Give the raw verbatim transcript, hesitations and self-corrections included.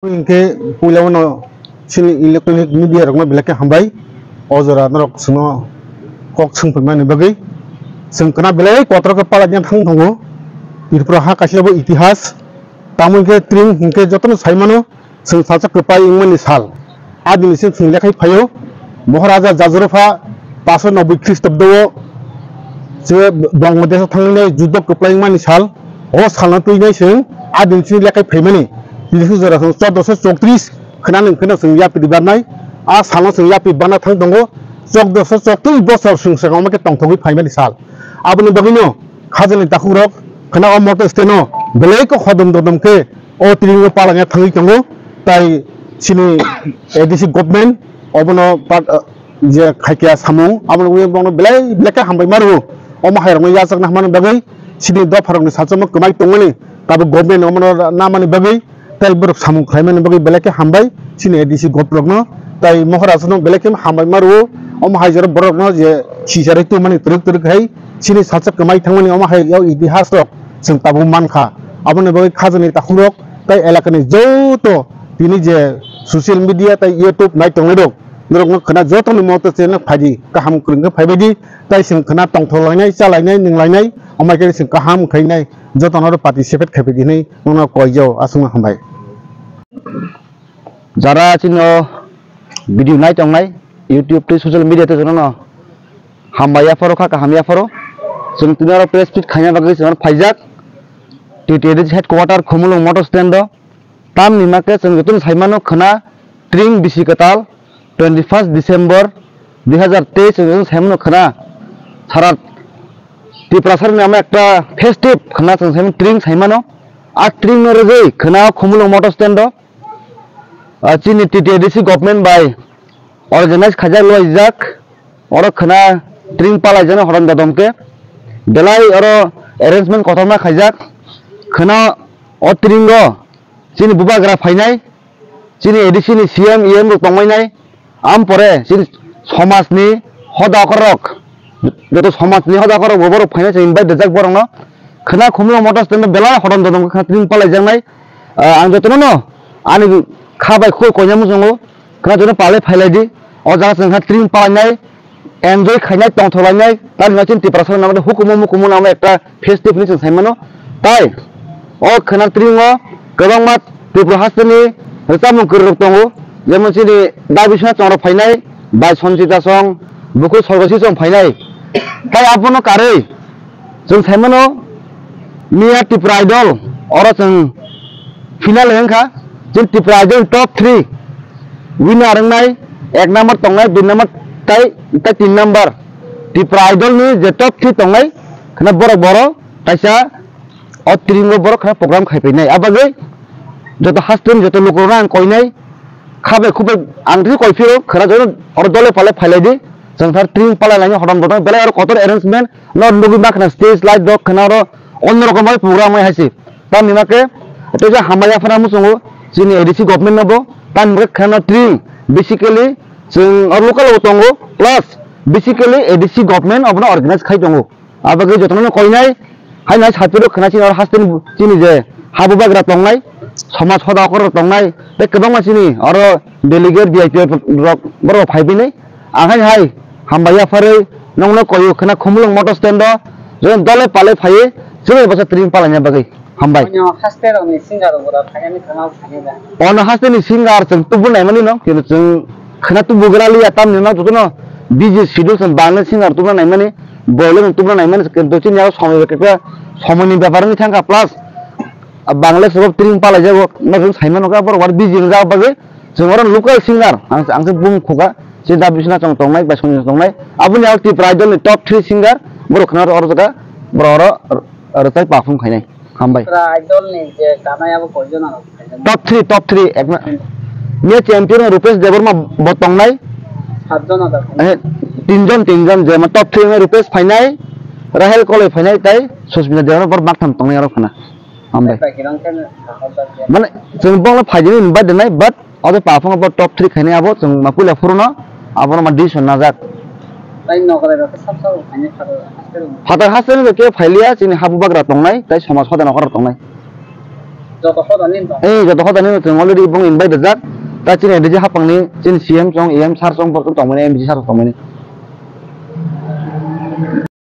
Hinkhe puila uno chini electronic media rokno belai khe hambai. O jora norok chwngno kok swngphaimani bagwi. Chwng khna belai kotor khe palai thang tongo. Tripura ha kaisa bo itihas. Tamo hinkhe tring hinkhe jotono saimano chwng salsa kwpai wngmani sal. A dini se chwng lekhai phaio. Moharaja Jajorofa paso noboi Khristobdo o se Bangladesh o thangwi juddo kwplai wngmani sal. O salno twi nai chwng a dini se lekhai phaimani. Tini se jora chwng chordoso chowtris khwnani kheno chwng yapri barnai. A salno chwng yapri barna thang tongo. Chordoso chowtris bosor chwng swkang omo khe tongthogwi phaimani sal. Aboni bagwino khajani takhukrok khna o motor stand o belai khe hodom dodom khe o tring o palangya thangwi tongo, tai chini A D C government obono pat-, je khaikya samung abono wi bono belai belai khe hambai maro. Omo hai rokno yachakna hamani bagwi chini dopha rokni sachamo kwmai tongmani tabuk government omono namani bagwi tai borok samung khlaimani bagwi belai khe hambai chini A D C government rokno tai Mohorajno belai khe hambai maro. Omo hai jora borokno je sicharwi tongmani twrwk twrwk hai chini salsa kwmai thangmani omo hai o itihas rok chwng tabuk mankha. Aboni bagwi khajani takhukrok tai elakani joto tini je social media tai YouTube nai tongnai rok norokno khna jotoni moto channel phaidi kaham kwrwngkhe phaibaidi tai chwng khna tongthok lainai chalainai nwnglainai omo hai khe chwng kaham khainai jotono participate khaibaidi hinwi nono koijao aswkno hambai. Jara chini o video nai tongnai YouTube tei social media tei jotono hambai yapharo kha kaham yapharo. Chwng tini oro press meet khaina bagwi chwng oro phaijak. T T A D C headquarter Khumulwng motor stand o. Tamni hwnkhe chwng jotono saimano khwna tring bisi kwtal twenty first December dui hazar teis chwng jotono saimano khwna sara Tiprasarni ama ekta festive khwna chwng saimano tring saimano. A tring no rwgwi khwna Khumulwng motor stand o. Ah, chini T T A D C government bai organize khaijak loijak, oro khwna tring palaijaknai hodom dodom khe, belai oro arrangement kotorma khaijak, khwna o tring o chini bubagra phainai, chini A D C ni C M, E M rok tongmainai, am pore chini somajni hoda okorok, joto somajni hoda okorok bo borok phainai chwng invite rijak borokno, khwna Khumulwng motor stand o belai hodom dodom khe khwna tring palaijaknai. Ah, ang jotono no ani kha bai khuk koina muchungo, khwna jotono palai phailai di. O jaga chwng kha tring palainai, enjoy khainai, tongthok lainai, tamni chini Tiprasa nang hukumu mukumu nang ekta festive hinwi chwng saimano. Tai o khwna tring o kwbangma Tripura hasteni rwchapmung kwrwirok tongo, jemon chini Da Biswanath Chong rok phainai, bai Sanchita Chong, bukhuk Sorgosi Chong phainai. Tai abono karwi chwng saimano miya Tripura Idol oro chwng final wngkha. Chwng Tripura Idol top three winner wngnai, ek number tongnai, dui number tai, tai tin number. Tripura Idol ni je top three tongnai, khwna borok boro kaisa o tring o borok khwna program khai painai. Abagwi joto hasteni joto lukurokno ang koinai, kha bai khuk bai ang twi koi phiro khwna joto oro dole pale phailai di. Chwng thar tring palai lainai hodom dodom belai oro kotor arrangement no nugwi ma khwna stage light rok khwna oro onno rokom bai program bai hai se. Tamni ma khe tei je hambai yaphana muchungo chini A D C government no bo tamni ma khe khwna tring basically chwng oro local o tongo plus basically A D C government obono organize khai tongo. Abagwi jotono koinai, haino hai sapirok khwna chini oro hasteni chini je habubagra tongnai, somaj hoda okorok tongnai, tei kwbangma chini oro delegate V I P rok borok phai bini. Ang haino hai hambai yapharwi nongno koyo khwna Khumulwng motor stand o, jotono dole pale phaiwi chini bwsa tring palaina bagwi. Hambai. Ono haste rokni singer rok bwrok khainani thangma khainai da? Ono haste ni singer chwng tubu naimani no, kintu chwng khwna tubu gra liya tamni no jotono busy schedule chwng bangla singer tubuna naimani, boile no tubuna naimani, kintu chini aro somoi bai khe somoi ni bepar wngwi thangkha plus bangla swrwk tring palai jago no chwng saimano khe borok bar busy wngjak bagwi chwng oro local singer ang ang se bum khuga se da bisna chwng tongnai bai songni tongnai aboni aro Tripura Idol ni top three singer borok khwna oro jaga borok oro rwchai perform khainai. Hambai. Tripura Idol ni je kanai abo koijon ano khaijak? Top three, top three, ekna. Miya champion Rupesh Debbarma bo tongnai. Satjon ada khaijak. Eh, tinjon, tinjon, je ma top three ma Rupesh phainai, Rahel Koloi phainai, tai Susmita Debbarma bor baktham tongnai aro khwna. Hambai. Bai kirang khe na hajak je. Mane, chwng bongla phaijani invite denai, but Abo perform abo top three khainai abo chwng ma puila phuru no abo no ma decision najak. Tai nokrai rok sab sab khainai phatar haste rok. Phatar haste rok khe phailiya chini habubagra tongnai tai somaj hoda nokra tongnai. Joto hoda nini tong. Eh, joto hoda nini tong already bong invite rijak. Ta chini D C hapang ni, chini C M song, E M sir song, borok tong mani, M D C sir tong mani.